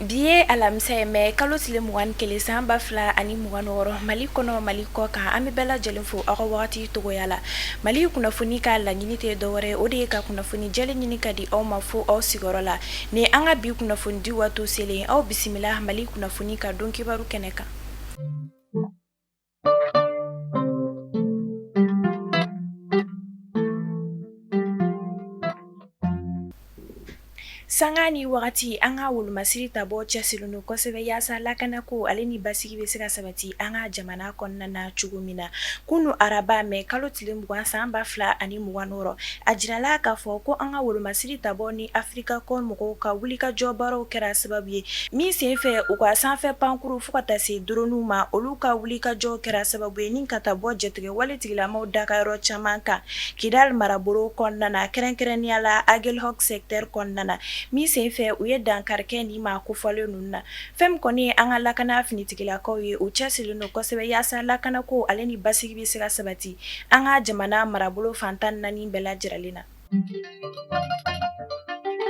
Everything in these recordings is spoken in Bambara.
Bi ye alamisa ye mɛ kalo tile 21 san 2026, Mali kɔnɔ, Mali kɔ kan, an bɛ bɛɛ lajɛlen fo aw ka wagati togoya la. Mali kunnafoni ka laɲini tɛ dɔwɛrɛ, o de ye ka kunnafoni jɛlen ɲini ka di aw ma fo aw sigiyɔrɔ la. Ni an ka bi kunnafoni di waati selen, aw bisimila Mali kunnafoni ka don kibaru kɛnɛ kan. Sanga ni wagati an ka wolomasiri tabɔ cɛsirilen don kosɛbɛ yaasa lakanako ale ni basigi bɛ se ka sabati an ka jamana kɔnɔna na cogo min na. Kunu araba mɛ kalo tile 20 san 2026, a jirala k'a fɔ ko an ka wolomasiri tabɔ ni Africa Corps mɔgɔw ka wulikajɔ baaraw kɛra sababu ye min senfɛ u ka sanfɛ pankuru fo ka taa se droniw ma, olu ka wulikajɔ kɛra sababu ye ni ka taa bɔ jatigɛwale tigilamaw dagayɔrɔ caman kan Kidal marabolo kɔnɔna na, kɛrɛnkɛrɛnnenya la Aguelhok secteur kɔnɔna na, min senfɛ u ye dankari kɛ nin maa kofɔlen ninnu na. Fɛn min kɔni ye an ka lakana finitigilakaw ye, u cɛsirilen don kosɛbɛ yaasa lakanako ale ni basigi bɛ se ka sabati an ka jamana marabolo fan 14 bɛɛ lajɛlen na.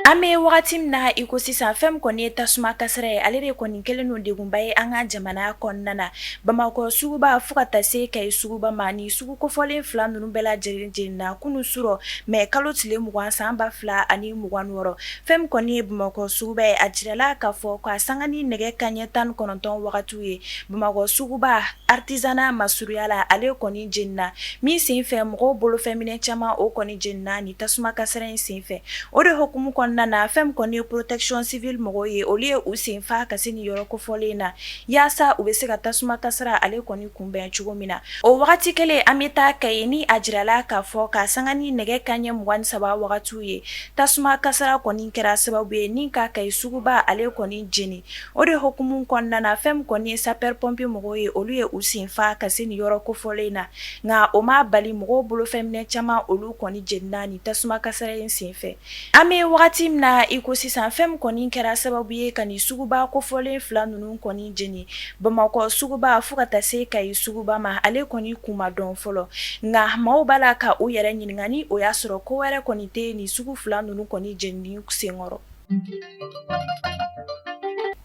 An bɛ wagati min na i ko sisan, fɛn min kɔni ye tasuma kasara ye, ale de kɔni kɛlen don degunba ye an ka jamana kɔnɔna na. Bamakɔ suguba fo ka taa se Kayi suguba ma, ni sugu kofɔlen fila ninnu bɛɛ lajɛlen jenina kunun surɔ mɛ kalo tile 20 san 2026. Fɛn min kɔni ye Bamakɔ suguba ye, a jirala k'a fɔ k'a sanga ni nɛgɛ kanɲɛ 19 wagatiw ye, Bamakɔ suguba artisanat masurunya la, ale kɔni jenina min senfɛ mɔgɔw bolofɛnminɛ caman o kɔni jenina ni tasuma kasara in senfɛ. O de hukumu kɔnɔna na, fɛn min kɔni ye protection civile mɔgɔw ye, olu ye u senfa ka se nin yɔrɔ kofɔlen na yaasa u bɛ se ka tasuma kasara ale kɔni kunbɛn cogo min na. O wagati kelen, an bɛ taa Kayi ni a jirala k'a fɔ k'a sanga ni nɛgɛ kanɲɛ 23 wagatiw ye, tasuma kasara kɔni kɛra sababu ye ni ka Kayi suguba ale kɔni jeni. O de hukumu kɔnɔna na, fɛn min kɔni ye sapeur pompier mɔgɔw ye, olu ye u senfa ka se nin yɔrɔ kofɔlen na, nka o ma bali mɔgɔw bolofɛnminɛ caman olu kɔni jenina ni tasuma kasara in senfɛ. An bɛ wagati min na i ko sisan, fɛn min kɔni kɛra sababu ye ka nin suguba kofɔlen fila ninnu kɔni jeni, Bamakɔ suguba fo ka taa se Kayi suguba ma, ale kɔni kun ma dɔn fɔlɔ. Nka maaw b'a la ka u yɛrɛ ɲininka ni o y'a sɔrɔ ko wɛrɛ kɔni tɛ nin sugu fila ninnu kɔni jenini senkɔrɔ.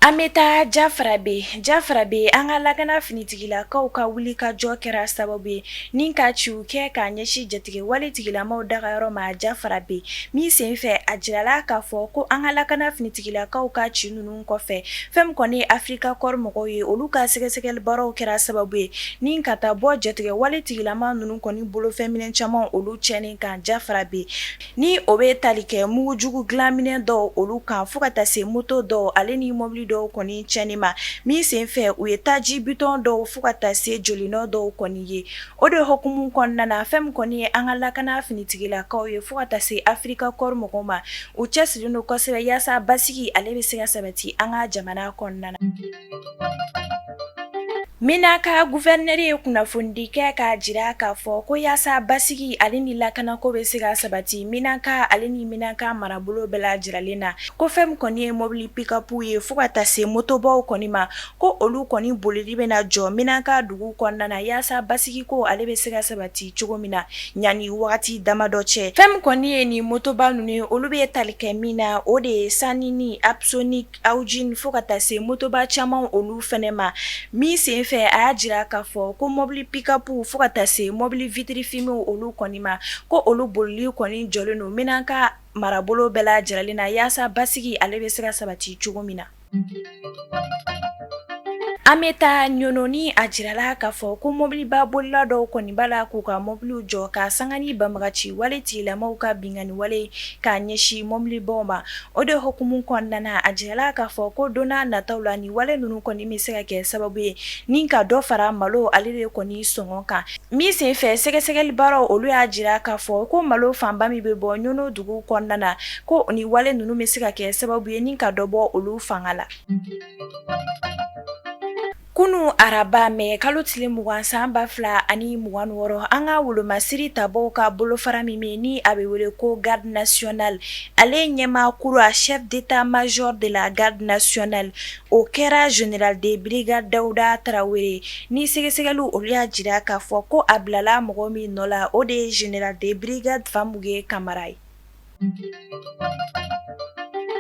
An bɛ taa Jafarabe. Jafarabe, an ka lakana finitigilakaw ka wulikajɔ kɛra sababu ye ni ka ciw kɛ k'a ɲɛsin jatigɛwale tigilamaw dagayɔrɔ ma Jafarabe. Min senfɛ, a jirala k'a fɔ ko an ka lakana finitigilakaw ka ci ninnu kɔfɛ, fɛn min kɔni ye Africa Corps mɔgɔw ye, olu ka sɛgɛsɛgɛli baaraw kɛra sababu ye ni ka taa bɔ jatigɛwale tigilama ninnu kɔni bolofɛnminɛ caman olu tiɲɛni kan Jafarabe. Ni o bɛ tali kɛ mugujugu dilanminɛ dɔw olu kan fo ka taa se moto dɔw ale ni mobili dɔw kɔni tiɲɛni ma, min senfɛ u ye taji bitɔn dɔw fo ka taa se jolinɔ dɔw kɔni ye. O de hukumu kɔnɔna na, fɛn min kɔni ye an ka lakana finitigilakaw ye fo ka taa se Africa Corps mɔgɔw ma, u cɛsirilen don kosɛbɛ yaasa basigi ale bɛ se ka sabati an ka jamana kɔnɔna na. Menaka gouverneur ye kunnafonidi kɛ k'a jira k'a fɔ ko yaasa basigi ale ni lakanako bɛ se ka sabati Menaka ale ni Menaka marabolo bɛɛ lajɛlen na, ko fɛn min kɔni ye mobili pick-up ye fo ka taa se motobaw kɔni ma, ko olu kɔni bolili bɛna jɔ Menaka dugu kɔnɔna na yaasa basigiko ale bɛ se ka sabati cogo min na yanni wagati damadɔ cɛ. Fɛn min kɔni ye nin motoba ninnu ye, olu bɛ tali kɛ min na, o de ye Sanini, Apsonic, Haojin fo ka taa se motoba caman olu fɛnɛ ma. Min senfɛ a y'a jira k'a fɔ ko mobili pick-up fo ka taa se mobili vitre fumée olu kɔni ma, ko olu bolili kɔni jɔlen don Menaka marabolo bɛɛ lajɛlen na yaasa basigi ale bɛ se ka sabati cogo min na. An bɛ taa Ɲɔnɔ ni a jirala k'a fɔ ko mobiliba bolila dɔw kɔni b'a la k'u ka mobiliw jɔ k'a sanga ni banbagaci wale tigilamaw ka binkanni wale k'a ɲɛsin mobilibaw ma. O de hukumu kɔnɔna na, a jirala k'a fɔ ko don nataw la ni wale ninnu kɔni bɛ se ka kɛ sababu ye ni ka dɔ fara malo ale de kɔni sɔngɔ kan. Min senfɛ sɛgɛsɛgɛli baaraw olu y'a jira k'a fɔ ko malo fanba min bɛ bɔ Ɲɔnɔ dugu kɔnɔna na, ko ni wale ninnu bɛ se ka kɛ sababu ye ni ka dɔ bɔ olu fanga la. Kunun araba mɛ kalo tile 20 san 2026, an ka wolomasiri tabaw ka bolofara min bɛ ni a bɛ wele ko garde nationale, ale ɲɛmaa kura chef d'état-major de la garde nationale, o kɛra général de brigade Dawuda Tarawele. Ni sɛgɛsɛgɛliw olu y'a jira k'a fɔ ko a bilala mɔgɔ min nɔ la, o de ye général de brigade Famuge Kamara ye.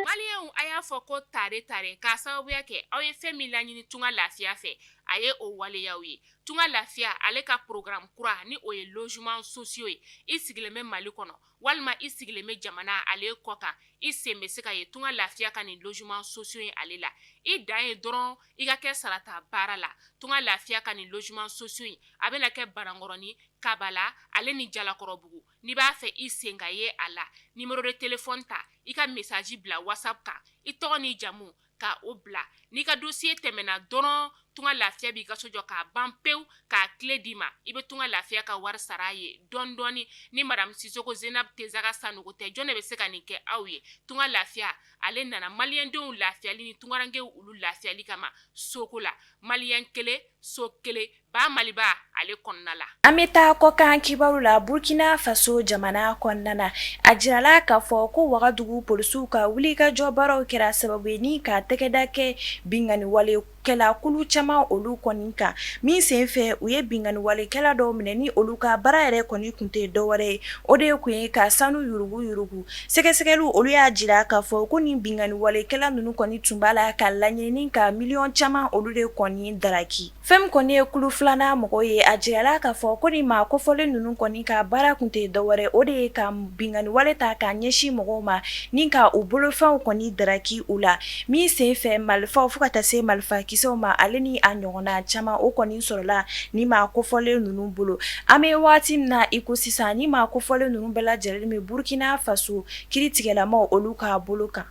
Maliyɛnw a y'a fɔ ko tare tare k'a sababuya kɛ aw ye fɛn min laɲini Tunga Lafiya fɛ, a ye o waleyaw ye. Tunga Lafiya ale ka programme kura ni o ye logement sociaux ye. I sigilen bɛ Mali kɔnɔ walima i sigilen bɛ jamana ale kɔ kan, i sen bɛ se ka ye Tunga Lafiya ka nin logement sociaux ye ale la. I dan ye dɔrɔn i ka kɛ sarata baara la. Tunga Lafiya ka nin logement sociaux in, a bɛna kɛ Banankɔrɔni, Kabala ale ni Jalakɔrɔbugu. N'i b'a fɛ i sen ka ye a la, numéro de téléphone ta, i ka message bila WhatsApp kan, i tɔgɔ n'i jamu ka o bila. N'i ka dossier tɛmɛna dɔrɔn, Tunga Lafiya b'i ka so jɔ k'a ban pewu, k'a clé d'i ma. I bɛ Tunga Lafiya ka wari sara a ye dɔɔni dɔɔni. Ni madame Sisoko Zenab Tezaga Sanogo tɛ, jɔn de bɛ se ka nin kɛ aw ye? Tunga Lafiya ale nana maliyɛndenw lafiyali ni tungarankew olu lafiyali kama soko la. Maliyɛn kelen, so kelen, ba Maliba ale kɔnɔna la. An bɛ taa kɔkan kibaru la. Burkina Faso jamana kɔnɔna na, a jirala k'a fɔ ko Wagadugu polisiw ka wulikajɔ baaraw kɛra sababu ye ni ka tɛgɛda kɛ binkanni walekɛla kulu caman olu kɔni kan, min senfɛ u ye binkanni walekɛla dɔw minɛ ni olu ka baara yɛrɛ kɔni tun tɛ dɔwɛrɛ ye, o de tun ye ka sanu yurugu yurugu. Sɛgɛsɛgɛliw olu y'a jira k'a fɔ ko nin binkanni walekɛla ninnu kɔni tun b'a la ka laɲini ka miliyɔn caman olu de kɔni daraki. Fɛn min kɔni ye kulu filanan mɔgɔw ye, a jirala k'a fɔ ko nin maa kofɔlen ninnu kɔni ka baara tun tɛ dɔwɛrɛ, o de ye ka binkanni wale ta k'a ɲɛsin mɔgɔw ma ni ka u bolofɛnw kɔni daraki u la, min senfɛ marifaw fo ka taa se marifakisɛw ma, ale ni a ɲɔgɔnna caman o kɔni sɔrɔla nin maa kofɔlen ninnu bolo. An bɛ waati min na i ko sisan, nin maa kofɔlen ninnu bɛɛ lajɛlen bɛ Burkina Faso kiritigɛlamaw olu ka bolo kan.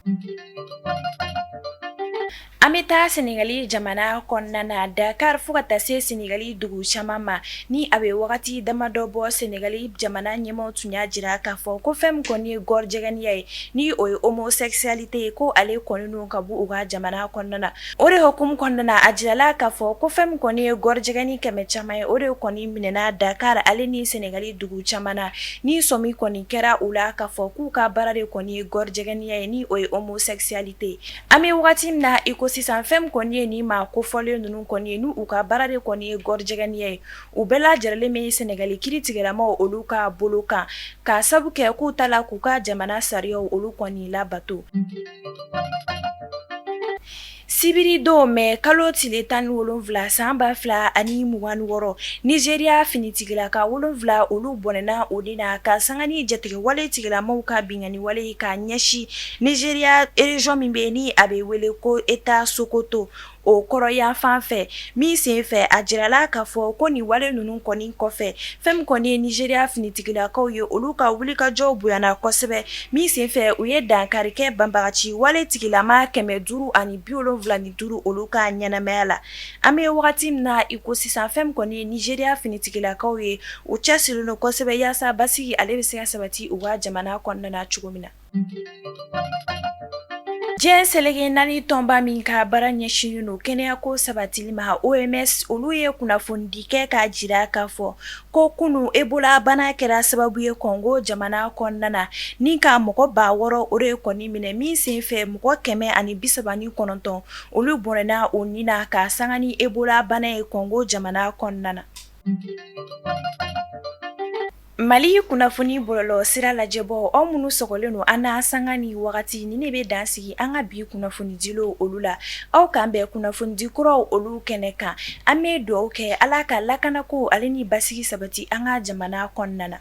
An bɛ taa Senegali jamana kɔnɔna na, Dakar fo ka taa se Senegali dugu caman ma. Ni a bɛ wagati damadɔ bɔ, Senegali jamana ɲɛmaaw tun y'a jira k'a fɔ ko fɛn min kɔni ye gɔrɔjɛgɛniya ye, ni o ye homosexualité ye, ko ale kɔni don ka bɔ u ka jamana kɔnɔna na. O de hukumu kɔnɔna na, a jirala k'a fɔ ko fɛn min kɔni ye gɔrɔjɛgɛni kɛmɛ caman ye, o de kɔni minɛna Dakar ale ni Senegali dugu caman na, ni sɔmi kɔni kɛra u la k'a fɔ k'u ka baara de kɔni ye gɔrɔjɛgɛniya ye, ni o ye homosexualité ye. An bɛ waati min na i ko sisan, fɛn min kɔni ye nin maa kofɔlen ninnu kɔni ye, n'u ka baara de kɔni ye gɔrɔjɛgɛniya ye, u bɛɛ lajɛlen bɛ Senegali kiritigɛlamaw olu ka bolo kan, k'a sabu kɛ k'u t'a la k'u ka jamana sariyaw olu kɔni labato. Sibiridon mɛ kalo tile 17 san 2026, Nizeriya finitigilaka 7 olu bɔnɛna u ni na ka sanga ni jatigɛwale tigilamaw ka binkanni wale ka ɲɛsin Nizeriya région min bɛ ni a bɛ wele ko État Sokoto o kɔrɔnyanfan fɛ, min senfɛ a jirala k'a fɔ ko nin wale ninnu kɔni kɔfɛ, fɛn min kɔni ye Nizeriya finitigilakaw ye, olu ka wulikajɔw bonyana kosɛbɛ, min senfɛ u ye dankari kɛ banbagaci wale tigilama 575 olu ka ɲɛnamaya la. An bɛ wagati min na i ko sisan, fɛn min kɔni ye Nizeriya finitigilakaw ye, u cɛsirilen don kosɛbɛ yaasa basigi ale bɛ se ka sabati u ka jamana kɔnɔna na cogo min na. Diɲɛ seleke naani tɔnba min ka baara ɲɛsinnen don kɛnɛyako sabatili ma, OMS, olu ye kunnafonidi kɛ k'a jira k'a fɔ ko kunun Ebola bana kɛra sababu ye Kɔngo jamana kɔnɔna na ni ka mɔgɔ 6000 o de kɔni minɛ, min senfɛ mɔgɔ 139 olu bɔnɛna u ni na ka sanga ni Ebola bana ye Kɔngo jamana kɔnɔna na. Mali kunnafoni bɔlɔlɔ sira lajɛbaaw, aw minnu sɔgɔlen don an na sanga ni wagati, nin de bɛ dan sigi an ka bi kunnafonidilenw olu la. Aw k'an bɛn kunnafonidi kuraw olu kɛnɛ kan. An bɛ dugawu kɛ Ala ka lakanako ale ni basigi sabati an ka jamana kɔnɔna na.